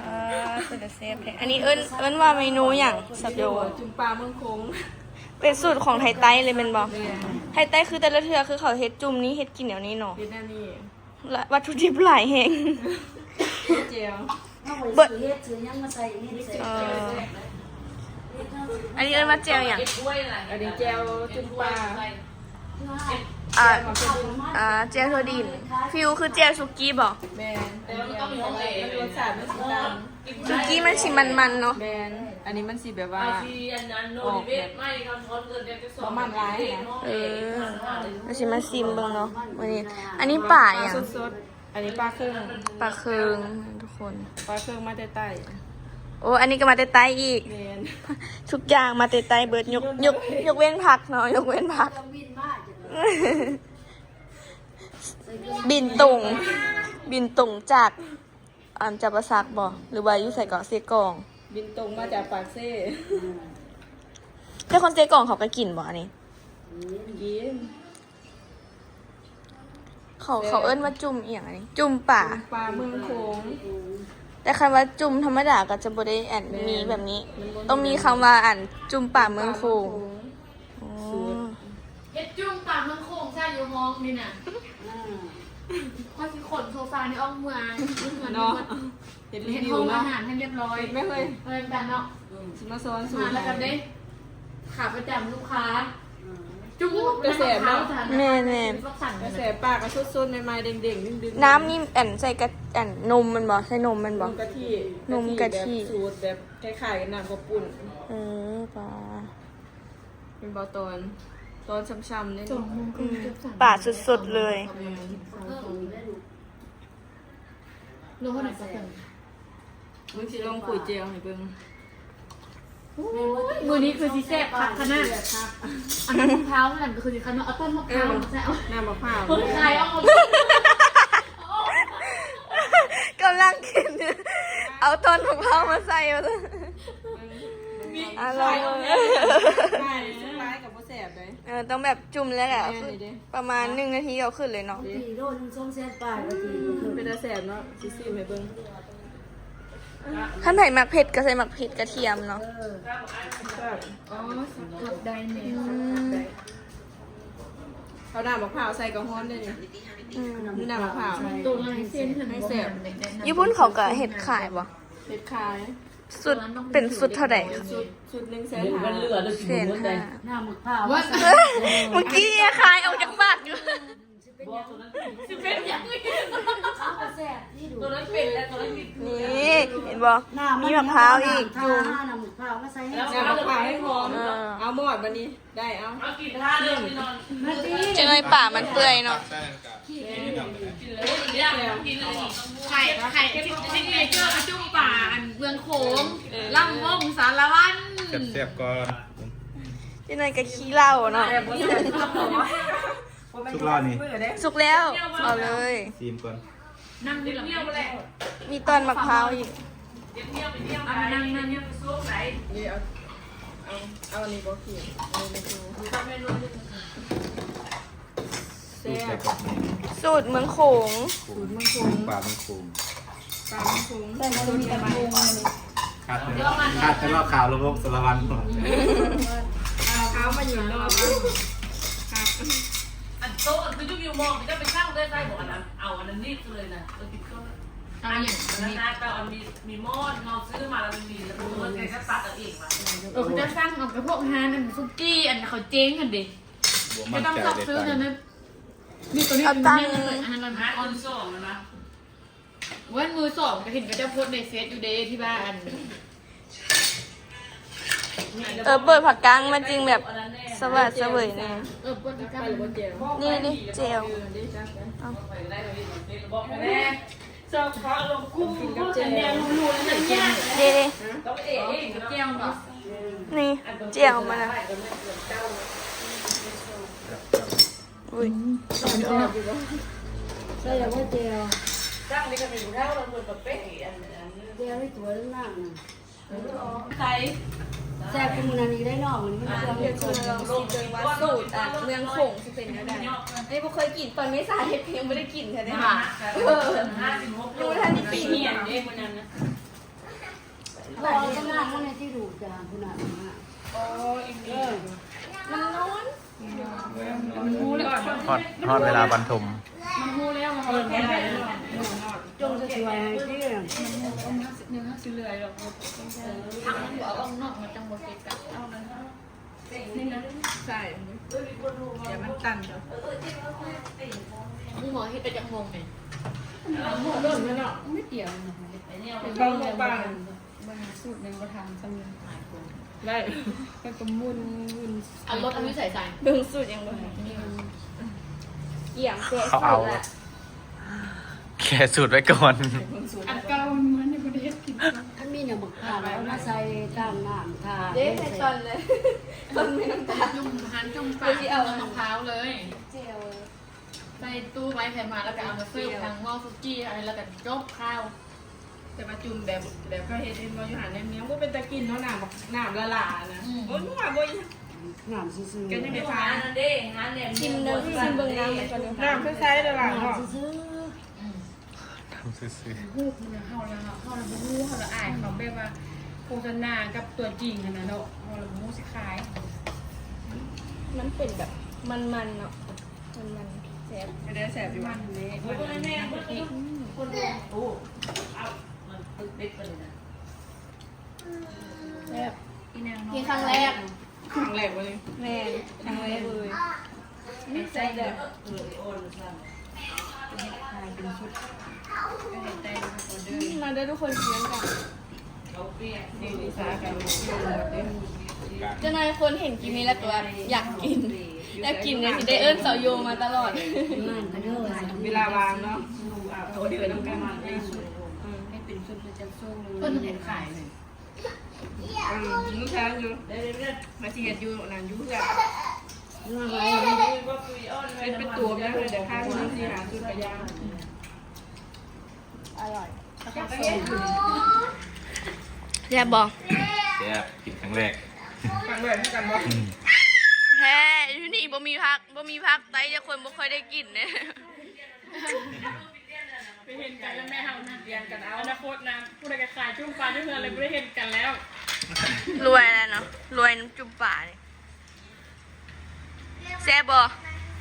ອ່າ ເປັນຕາແຊບແທ້. ອັນນີ້ເອີ້ນ ເອີ້ນວ່າເມນູຫຍັງ? ສະໂດ ຈຸ່ມປາເມືອງໂຂງ. ເປັນສູດຂອງໄທໃຕ້ເລີຍແມ່ນບໍ່? ແມ່ນ. ໄທໃຕ້ຄືແຕ່ລະເທື່ອຄືເຂົາເຮັດຈຸ່ມນີ້ ເຮັດກິນແນວນີ້ເນາະ. ເຮັດແນວນີ້. ລະວັດຖຸດິບຫຼາຍແຮງ. ແຈ່ວ. ເຮົາບໍ່ໄດ້ຊື້ເຫັດຊື້ຫຍັງມາໃສ່ນີ້ເດ້. ເອີ ອັນນີ້ເອີ້ນວ່າແຈ່ວຫຍັງ? ອັນນີ້ແຈ່ວຈຸ່ມປາ. ອ່າ ອ່າ ແຈ່ວຖົ່ວດິນ. ຟີວຄືແຈ່ວສຸກີ້ບໍ່? ແມ່ນ. ອັນດຽວ ແຕ່ວ່າມັນ ມັນລົດຊາດມັນຊິຕ່າງ. ສຸກີ້ມັນຊິມັນໆເນາະ. ແມ່ນ. ອັນນີ້ມັນຊິແບບວ່າ ອອກແບບບໍ່ມັນຫຼາຍນະ. ເອີ ເຮົາຊິມາຊິມເບິ່ງເນາະມື້ນີ້. ອັນນີ້ປາຫຍັງ? ປາສົດໆ. ອັນນີ້ປາເຄິງ. ປາເຄິງທຸກຄົນ. ປາເຄິງມາແຕ່ໃຕ້. ໂອ້ ອັນນີ້ກໍມາແຕ່ໃຕ້ອີກ. ແມ່ນ. ທຸກຢ່າງມາແຕ່ໃຕ້ເບິດ ຍົກ ຍົກ ຍົກເວັ້ນຜັກເນາະ ຍົກເວັ້ນຜັກ. ບິນຕົງ ບິນຕົງຈາກ ອັນຈຳປາສັກບໍ່ ຫຼືວ່າຢູ່ໃສເກາະ? ເຊກອງ. ບິນຕົງມາຈາກປາກເຊ. ແຕ່ຄົນເຊກອງເຂົາກໍກິນບໍ່ອັນນີ້? ກິນ. ເຂົາ ແຊບ. ເຂົາເອີ້ນວ່າຈຸ່ມອີ່ຫຍັງອັນນີ້? ຈຸ່ມປາ. ຈຸ່ມປາເມືອງໂຂງ. ແຕ່ຄັນວ່າຈຸ່ມທຳມະດາກໍຈະບໍ່ໄດ້ອັນ ແມ່ນ ມີແບບນີ້. ມັນບໍ່ມີ ຕ້ອງມີຄຳວ່າອັນ ຈຸ່ມປາເມືອງໂຂງ. ຈຸ່ມປາເມືອງໂຂງ. ອໍ ເຮັດຈຸ່ມປາເມືອງໂຂງໃສ່ຢູ່ຫ້ອງນີ້ນະ. ອ່າ ຂ້ອຍຊິຂົນໂຊຟານີ້ອອກເມືອ ເນາະ. ເຮັດຣີວິວເນາະ ເຮັດຫ້ອງອາຫານໃຫ້ລຽບຮ້ອຍ. ເຮັດໄປເລີຍ. ເອີ ແມ່ນເນາະ. ອືມ ຊິມາສອນສູດ ມາແລ້ວກໍໄດ້ຂາປະຈຳລູກຄ້າ. ອືມ ຈຸກ ແຕ່ແຊບເນາະ. ແມ່ນໆ ແຕ່ແຊບ ປາກໍສົດໆ ໃໝ່ໆ ເດັ່ງໆ ດຶງໆ. ນ້ຳນີ້ອັນໃສ່ກະ ອັນນົມແມ່ນບໍ່? ໃສ່ນົມແມ່ນບໍ່? ນົມກະທິ. ນົມກະທິ ກະທິແບບສູດແບບຄ້າຍໆ ກັບນ້ຳເຂົ້າປຸ້ນ. ເອີ ປາ ເປັນບໍ່ຕອນ ຕອນຊ່ຳໆ ເດ້. ສອງໂມງເຄິ່ງ ອືມ ເກືອບສາມ ປາສົດໆ ເລີຍ. ແມ່ນ. ໂລເທົ່າໃດ? ປາເຄິ່ງ. ມຶງຊິລອງຂູດແຈ່ວໃຫ້ເບິ່ງ. ໂອ້ຍ ມື້ນີ້ຄືຊິແຊບຄັກຂະໜາດ. ອັນນັ້ນມະພ້າວນັ້ນກໍຄືຊິຄັນວ່າເອົາຕົ້ນມະພ້າວມາໃສ່. ເອີ ນ້ຳມະພ້າວ ເພິ່ນຂາຍອອກມາ ກຳລັງຄິດ ເອົາຕົ້ນມະພ້າວມາໃສ່ວ່າຊັ້ນ. ມີ ອ່ະ ລອງເບິ່ງ. ຂາຍສຸກຫຼາຍກໍບໍ່ແຊບເດ້. ເອີ ຕ້ອງແບບຈຸ່ມແລ້ວແຫຼະ. ແມ່ນເດ້. ປະມານໜຶ່ງນາທີເອົາຂຶ້ນເລີຍເນາະ. ໂລໜຶ່ງສອງແສນປາຍວ່າຕິ. ເປັນຕາແຊບເນາະ ຊິຊີມໃຫ້ເບິ່ງ. ຄັນໃຜມັກເຜັດກໍໃສ່ໝາກເຜັດກະທຽມເນາະ. ເອີ ແຊບ. ອໍ ສັບໄດ້ແນ່. ອືມ ເອົານ້ຳມະພ້າວໃສ່ກໍຫອມເດ້ນີ້. ອືມ ມີນ້ຳມະພ້າວ. ໂຕລາຍເສັ້ນຫັ້ນ ແຊບ. ຢູ່ພຸ້ນເຂົາກໍເຮັດຂາຍບໍ່? ເຮັດຂາຍ. ຊຸດ ເປັນຊຸດເທົ່າໃດຄະ? ຊຸດ ຊຸດໜຶ່ງແສນຫ້າ. ແສນຫ້າ. ນ້ຳໝາກພ້າວ ເມື່ອກີ້ຄາຍອອກຈາກປາກຢູ່. ຊິເປັນຫຍັງ? ຊິເປັນຫຍັງ? ເອົາກະແຊບນີ້ດູ. ໂຕນັ້ນເປັນແລ້ວ ໂຕນັ້ນມີ. ນີ້ ເຫັນບໍ່? ມີໝາກພ້າວອີກຈຸ່ມ. ນ້ຳໝາກພ້າວມາໃສ່ ນ້ຳໝາກພ້າວໃຫ້ຫອມ. ເອີ ເອົາໝົດບັດນີ້. ໄດ້ ເອົາ ເອົາກິນທາເລີຍພີ່ນ້ອງ. ຈັ່ງໃດປາມັນເປື່ອຍເນາະ. ກິນເລີຍ ກິນເລີຍ. ໄຂ່ ໄຂ່ຊິກເນເຈີກະຈຸ່ມປາ ອັນເມືອງໂຂງ ເອີ ລຳວົງສາລະວັນ. ແຊບໆ ກ່ອນ. ຈັງໃດກະຂີ້ເຫຼົ້າເນາະ. ສຸກແລ້ວນີ້. ສຸກແລ້ວ ເອົາເລີຍ. ຊີມກ່ອນ. ນັ່ງນີ້ລະ ມີຕອນໝາກພ້າວອີກ. ເອົາ ເອົາ ເອົາອັນນີ້ບໍ່ກິນ. ແຊບ. ສູດເມືອງໂຂງ. ສູດເມືອງໂຂງ. ປາເມືອງໂຂງ. ປາເມືອງໂຂງ. ແຕ່ວ່າມີແຕ່ໂຂງອັນນີ້. ຂາດແຕ່ ຂາດແຕ່ເຫຼົ້າຂາວລຳວົງສາລະວັນ. ເອົາ ເອົາມາຢູ່ນອກ. ອັນໂຕະ ອັນຄືຢູ່ ຢູ່ໝໍ້ ເຈົ້າໄປສັ່ງໄດ້ໃສ່ບໍ່? ອັນນັ້ນ ເອົາອັນນັ້ນໜີບເລີຍນະ. ເອີ ກິນເຂົ້າ. ເອົາຫຍັງ? ອັນນັ້ນນະ ແຕ່ວ່າມີ ມີໝໍ້ທີ່ເຮົາຊື້ມາແລ້ວມັນມີ ແລ້ວເພິ່ນກໍຕັດເອົາເອງວ່າ. ເອີ ເຂົາເຈົ້າສັ່ງເອົາກັບພວກຮ້ານອັນສຸກີ້ ອັນເຂົາເຈ້ງຫັ້ນເດ. ບໍ່ໝັ້ນໃຈເດ້. ມີໂຕນີ້ ເອົາຕັ້ງ ອັນນັ້ນ ຮ້ານມືສອງນະ. ໂອ້ຍ ມືສອງກໍເຫັນເຂົາເຈົ້າໂພສໃນເຟສຢູ່ເດ້ ທີ່ວ່າອັນ ເອີ ເປີດຜັກກັ້ງມັນຈຶ່ງແບບສະຫວາດສະເຫວີຍແນ່. ເອີ ເປີດຜັກກັ້ງ. ນີ້ ນີ້ແຈ່ວ. ເອົາ ເດ້ ເດ້ ແຈ່ວເນາະ. ນີ້ແຈ່ວມັນນະ. ອຸ້ຍ ແຊບຢູ່ບໍ່? ໃສ່ແລ້ວບໍ່ແຈ່ວ? ຕັ້ງນີ້ກໍເປັນຜູ້ເຖົ້າລະເປີດປະເປະອີກອັນ ອັນ ແຈ່ວໃນຕົວນັ້ນນະ. ໃສ່ ແຊບກວ່າມື້ນັ້ນອີກໄດ໋ນ້ອງ. ອັນນີ້ມັນເປັນເຄື່ອງ ລອງຊິເບິ່ງວ່າສູດ ອັນ ເມືອງໂຂງຊິເປັນແນວໃດ. ອັນນີ້ບໍ່ເຄີຍກິນ ຕອນເມສາເຮັດກໍຍັງບໍ່ໄດ້ກິນເທື່ອເດ້. ຫາ ເອີ ຍັງບໍ່ທັນໄດ້ກິນ. ເດ້ມື້ນັ້ນນະ ວ່າຈະນັ່ງໃນທີ່ດູຈານພຸ້ນນະ. ໂອ້ ອີກ ເອີ ມັນນອນ ມັນຮູ້ແລ້ວ ຮອດ ຮອດເວລາບັນທົມ ມັນຮູ້ແລ້ວວ່າເຮົາເປັນແບບໃດ. ຈົ່ງຈະຊ່ວຍໃຫ້ເດ້ ມັນຮູ້ ເອີ ມັນຊິເຫຼືອດອກ ເອີ ທັງມັນບໍ່ເອົາອອກນອກ ມັນຈັ່ງບໍ່ເກະກະ ເອົານັ້ນ ນີ້ນະ ໃສ່ ຢ່າມັນຕັນເດີ. ຄູໝໍເຮັດໄປຈັກໂມງແມ່? ເລີ່ມແລ້ວເນາະ ນິດດຽວ ເບິ່ງ ເບິ່ງ ເບິ່ງສູດຍັງບໍ່ທັນສ່ຳ ໄດ້ ແລ້ວກໍໝຸ່ນ ໝຸ່ນ ເອົາລົດເອົາຢູ່ໃສໃສ່ ເບິ່ງສູດຍັງບໍ່ທັນ ກຽມແກະສູດລະ. ແກະສູດໄວ້ກ່ອນ ອັນເກົ່າມັນຍັງບໍ່ໄດ້ເຮັດກິນ. ຄັນມີນ້ຳໝາກພ້າວເອົາມາໃສ່ຕາມນ້ຳທາເດ້ ໃສ່ຊ້ອນເລີຍ ຊ້ອນແມ່ນ້ຳຕານ ຈຸ່ມ ຫັ້ນຈຸ່ມປາກ ເອົາໝາກພ້າວເລີຍ ແຈ່ວ ໃສ່ຕູ້ໄວ້ ໃຜມາແລ້ວກໍເອົາມາເສີບທາງໝໍ້ສຸກີ້ ແລ້ວກໍຈົບຂ່າວ. ແຕ່ວ່າຈຸ່ມແບບ ແບບເຂົາເຮັດ ເຫັນບໍ່ຢູ່ຫັ້ນ ແນມຍັງບໍ່ເປັນຕາກິນເນາະ ນ້ຳ ນ້ຳລະຫຼານະ. ອືມ ບໍ່ນົວບໍ່ຫຍັງ ນ້ຳຊື່ໆ ກໍຍັງໄດ້ທານ. ຊີມເບິ່ງ ຊີມເບິ່ງນ້ຳມັນກ່ອນເດີ ນ້ຳໃສໆ ລະຫຼາເນາະ ນ້ຳຊື່ໆ. ອືມ ນ້ຳຊື່ໆ ຮູບມັນນະ ເຮົາລະ ເຮົາລະບໍ່ຮູ້ ເຮົາລະອາຍເຂົາ ແບບວ່າໂຄສະນາກັບຕົວຈິງຫັ້ນນະເນາະ ເຮົາລະບໍ່ຮູ້ຊິຂາຍ. ມັນເປັນແບບມັນໆ ເນາະ ມັນໆ ແຊບ ເປັນໄດ້ແຊບຢູ່ຫວາ ມັນເດ້ ມັນ ມັນກະທິ ອືມ ແຊບ ອີ່ນາງ ກິນຄັ້ງແລກ ຄັ້ງແລກເລີຍ ແມ່ນ ຄັ້ງແລກເລີຍ ແຊບເດີ ເອີ ເປັນຊຸດ ເຮັດໄດ້ ອືມ ມາເດີທຸກຄົນ ກິນນຳກັນ. ເຈົ້ານາຍຄົນເຫັນກິນນີ້ແລ້ວກໍວ່າຢາກກິນ ຢາກກິນ ເລີຍຊິໄດ້ເອີ້ນສາວໂຍມາຕະຫຼອດ ເວລາວ່າງເນາະ ໂຕເດີນຳກັນ ໃຫ້ເປັນຊຸດເພິ່ນຈັດສົ່ງເລີຍ ເພິ່ນເຮັດຂາຍເລີຍ. ອືມ ຍັງແພງຢູ່ ມາຊິເຮັດຢູ່ນັ້ນຢູ່ເຮືອນ ເຮັດເປັນຕົວແມ່ນເລີຍ ແຕ່ຄ່າເງິນສີ່ຫ້າຊຸດກະຢ່າ. ອະລ່ອຍ ແຊບບໍ່? ແຊບ ກິນຄັ້ງແລກ ຄັ້ງແລກຄືກັນບໍ່? ອືມ ແທ້ ຢູ່ນີ້ບໍ່ມີຜັກ ບໍ່ມີຜັກ ໄຕຈັກຄົນບໍ່ຄ່ອຍໄດ້ກິນເດ້. ໄປເຫັນກັນແລ້ວແມ່ເຮົານະ ປ່ຽນກັນເອົາ ອະນາຄົດນະ ຜູ້ໃດກໍຂາຍຈຸ້ມປາຢູ່ເຮືອນເລີຍ ບໍ່ໄດ້ເຫັນກັນແລ້ວ ລວຍແລ້ວເນາະ ລວຍນຳຈຸ້ມປານີ້. ແຊບບໍ່?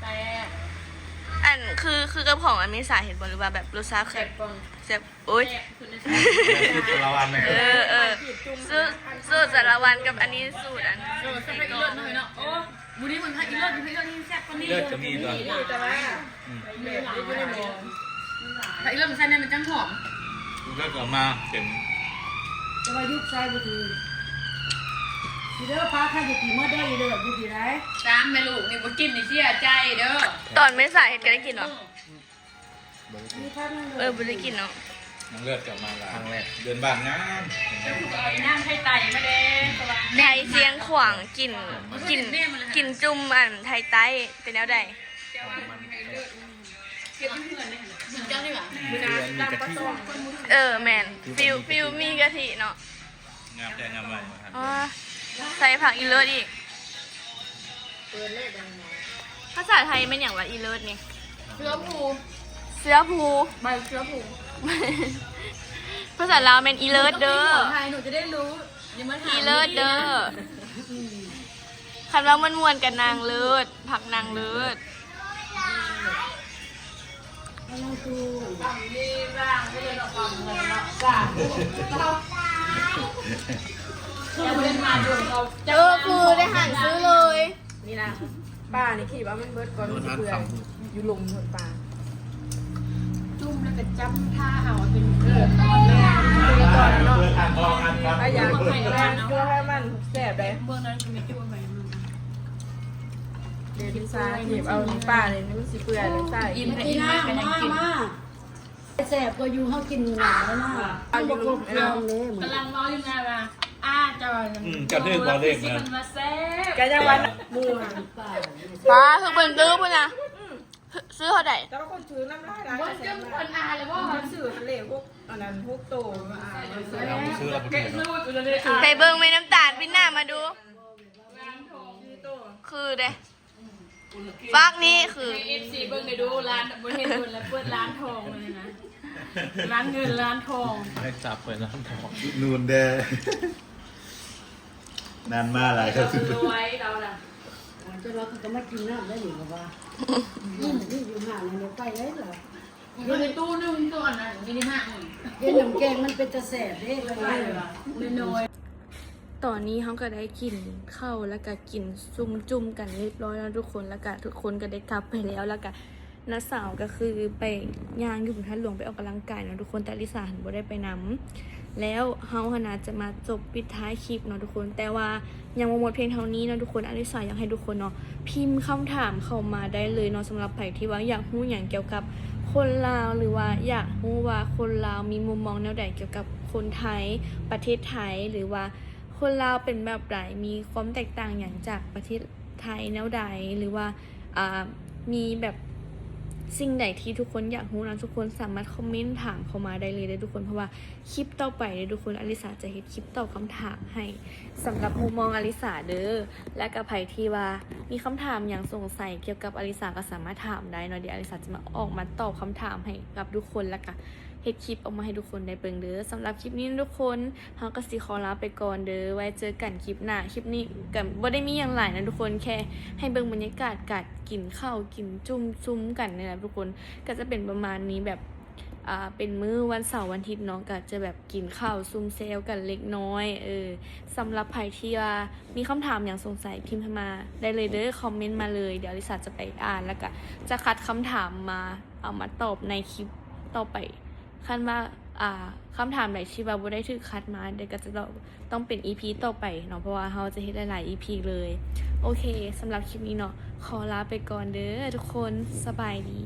ແຊບ ອັນ ຄື ຄືກັບຂອງອາເມສາເຮັດບໍ່ ຫຼືວ່າແບບລົດຊາດແຊບ ແຊບ ໂອ້ຍ ສູດສາລະວັນ ເອີ ເອີ ສູດສາລະວັນກັບອັນນີ້ສູດອັນ ເອີ ແຊບອີ່ຫຼີເນາະ ເນາະ ໂອ້ ມື້ນີ້ມັນອີ່ຫຼີ ອີ່ຫຼີແຊບກວ່ານີ້ ເລືອດກໍມີຕົວະ ແຕ່ວ່າ ອືມ ແບບຢູ່ໃນໝໍ້ ຖ້າອີ່ເລີດມັນໃສ່ແມ່ນມັນຈັ່ງຫອມ ເລືອດກໍມາເຕັມ ແຕ່ວ່າຍຸກໃສ່ບໍ່ຖືກ ຊິເດີ ພາໃຄຢູ່ທີ່ໝົດເດີ ອີເລີດຢູ່ທີ່ໃດ ຕາມແມ່ລູກນີ້ບໍ່ກິນນີ້ເສຍໃຈເດີ ຕອນເມສາເຮັດກໍໄດ້ກິນເນາະ ອືມ ເອີ ບໍ່ໄດ້ກິນເນາະ ນ້ອງເລືອດກໍມາຫຼາຍ ຄັ້ງແລກ ເດືອນບ້ານງາມ ເຈົ້າຄືບໍ່ເອົາອີ່ນ້ຳໄທໄຕມາແດ່ ໄທຊຽງຂວາງ ກິນ ກິນ ກິນຈຸ່ມອັນໄທໃຕ້ ເປັນແນວໃດ? ເຈົ້ານີ້ຫວາ? ເອີ ແມ່ນ ຟີລ ຟີລມີກະທິເນາະ ງາມແທ້ງາມໃໝ່ ອໍ ໃສ່ຜັກອີເລີດອີກ ພາສາໄທແມ່ນຫຍັງວະ ອີເລີດນີ້? ເຊື້ອພູ ເຊື້ອພູ ໃບເຊື້ອພູ ພາສາລາວແມ່ນອີເລີດເດີ ໄທ ໜູຈະໄດ້ຮູ້ ຢ່າມາຖາມ ອີເລີດເດີ ຄັນວ່າມ່ວນໆ ກໍນາງເລີດ ຜັກນາງເລີດ ເອີ ຄືໄດ້ຫັນຊື້ເລີຍ ນີ້ນະ ປານີ້ຄິດວ່າມັນເບິດກ່ອນ ມັນຊິເປື່ອຍ ຢູ່ລົມພຸ້ນປາ ຈຸ່ມແລ້ວກໍຈ້ຳທາເອົາ ເປັນ ເອີ ຕອນແລກ ຕອນເນາະ ຖ້າຢາກກິນແມ່ນ ເພື່ອໃຫ້ມັນແຊບໄດ໋ ເບື້ອງນັ້ນກໍມີຈຸ່ມໄວ້ ເດ ລິຊາ ເກັບເອົາປານີ້ ມັນຊິເປື່ອຍ ລິຊາ ອີ່ມ ອີ່ມ ມາ ມາ ແຊບກວ່າຢູ່ເຮົາກິນຫຼາຍນະ ມັນບໍ່ຄົບເຄື່ອງເດ້ ກຳລັງເວົ້າຢູ່ນະວ່າ ອ້າ ເຈົ້າ ອືມ ເຈົ້າຖືກບໍ່ເລກນະ ມັນວ່າແຊບ ກະຍັງວ່າໝູ່ ປາ ຄືເບິ່ງຕື້ພຸ້ນນະ ຊື້ເທົ່າໃດ? ແຕ່ວ່າຄົນຖືນ້ຳລາຍຫຼາຍ ບໍ່ ແຕ່ແຊບຫຼາຍ ຄົນອ່ານແລ້ວບໍ່ ມັນຊື້ເລກຫົກ ອັນນັ້ນ ຫົກໂຕ ຊື້ແລ້ວບໍ່ຖືກ ໃຫ້ເບິ່ງແມ່ນ້ຳຕານ ປິ່ນໜ້າມາດູ ຄືເດ້ ຟາກນີ້ຄື ໃຫ້ເອັຟຊີເບິ່ງໄດ້ດູ ຮ້ານ ບໍ່ເຫັນດົນແລ້ວ ເປີດຮ້ານທອງເລີຍນະ ລ້ານເງິນລ້ານທອງ ໃຫ້ຊັບໄປລ້ານທອງ ອຸດໜູນແດ່ ນານມາຫຼາຍ ເຮົາຊິລວຍລາວນະ ເຈົ້າລາວເຂົາກໍມາກິນນ້ຳໄດ້ນີ້ ແບບວ່າ ອືມ ນີ້ຢູ່ຫ້າງນີ້ໄປເລີຍລາວ ເພິ່ນໃນຕູ້ໜຶ່ງ ຕູ້ອັນນັ້ນມີຫ້າງນີ້ ເຫັນນ້ຳແກງມັນເປັນຕາແຊບເດ້ ເພິ່ນວ່ານ້ອຍໆ. ຕອນນີ້ເຮົາກໍໄດ້ກິນເຂົ້າ ແລ້ວກໍກິນຊຸມຈຸ່ມກັນຮຽບຮ້ອຍແລ້ວທຸກຄົນ ແລ້ວກໍທຸກຄົນກໍໄດ້ກັບໄປແລ້ວ ແລ້ວກໍ ນ້າສາວກໍຄືໄປຍ່າງຢູ່ພຸ້ນ ທ່ານຫຼວງ ໄປອອກກຳລັງກາຍເນາະທຸກຄົນ ແຕ່ອາລິສາຫັ້ນບໍ່ໄດ້ໄປນຳ ແລ້ວເຮົາຫັ້ນນະຈະມາຈົບປິດທ້າຍຄລິບເນາະທຸກຄົນ ແຕ່ວ່າຍັງບໍ່ໝົດພຽງເທົ່ານີ້ເນາະທຸກຄົນ ອາລິສາຢາກໃຫ້ທຸກຄົນເນາະ ພິມຄຳຖາມເຂົ້າມາໄດ້ເລີຍເນາະ ສຳລັບໃຜທີ່ວ່າຢາກຮູ້ຫຍັງກ່ຽວກັບຄົນລາວ ຫຼືວ່າຢາກຮູ້ວ່າຄົນລາວມີມຸມມອງແນວໃດກ່ຽວກັບຄົນໄທ ປະເທດໄທ ຫຼືວ່າຄົນລາວເປັນແບບໃດ ມີຄວາມແຕກຕ່າງຫຍັງຈາກປະເທດໄທແນວໃດ ຫຼືວ່າ ອ່າ ມີແບບສິ່ງໃດທີ່ທຸກຄົນຢາກຮູ້ນະ ທຸກຄົນສາມາດຄອມເມັນຖາມເຂົ້າມາໄດ້ເລີຍເດີທຸກຄົນ ເພາະວ່າຄລິບຕໍ່ໄປເດີທຸກຄົນ ອາລິສາຈະເຮັດຄລິບຕອບຄຳຖາມໃຫ້ ສຳລັບມຸມມອງອາລິສາເດີ ແລະກະໃຜທີ່ວ່າມີຄຳຖາມຫຍັງສົງໄສກ່ຽວກັບອາລິສາກໍສາມາດຖາມໄດ້ເນາະ ດຽວອາລິສາຈະມາອອກມາຕອບຄຳຖາມໃຫ້ກັບທຸກຄົນ ແລະກະເຮັດຄລິບອອກມາໃຫ້ທຸກຄົນໄດ້ເບິ່ງເດີ ສຳລັບຄລິບນີ້ນະທຸກຄົນ ເຮົາກໍຊິຂໍລາໄປກ່ອນເດີ ໄວ້ເຈີກັນຄລິບໜ້າ ຄລິບນີ້ກໍບໍ່ໄດ້ມີຫຍັງຫຼາຍນະທຸກຄົນ ແຄ່ໃຫ້ເບິ່ງບັນຍາກາດການກິນເຂົ້າກິນຈຸ່ມຊຸມກັນນີ້ແຫຼະທຸກຄົນ ກໍຈະເປັນປະມານນີ້ ແບບ ອ່າ ເປັນມື້ວັນເສົາວັນອາທິດເນາະ ກໍຈະແບບກິນເຂົ້າຊຸມແຊວກັນເລັກນ້ອຍ ເອີ ສຳລັບໃຜທີ່ວ່າມີຄຳຖາມຫຍັງສົງໄສ ພິມເຂົ້າມາໄດ້ເລີຍເດີ ຄອມເມັນມາເລີຍ ດຽວອາລິສາຈະໄປອ່ານ ແລ້ວກໍຈະຄັດຄຳຖາມມາ ເອົາມາຕອບໃນຄລິບຕໍ່ໄປ ຄັນວ່າ ອ່າ ຄຳຖາມໃດທີ່ວ່າບໍ່ໄດ້ຖືກຄັດມາ ດຽວກໍຈະຕ້ອງ ຕ້ອງເປັນອີພີຕໍ່ໄປເນາະ ເພາະວ່າເຮົາຈະເຮັດຫຼາຍໆອີພີເລີຍ ໂອເຄ ສຳລັບຄລິບນີ້ເນາະ ຂໍລາໄປກ່ອນເດີທຸກຄົນ ສະບາຍດີ.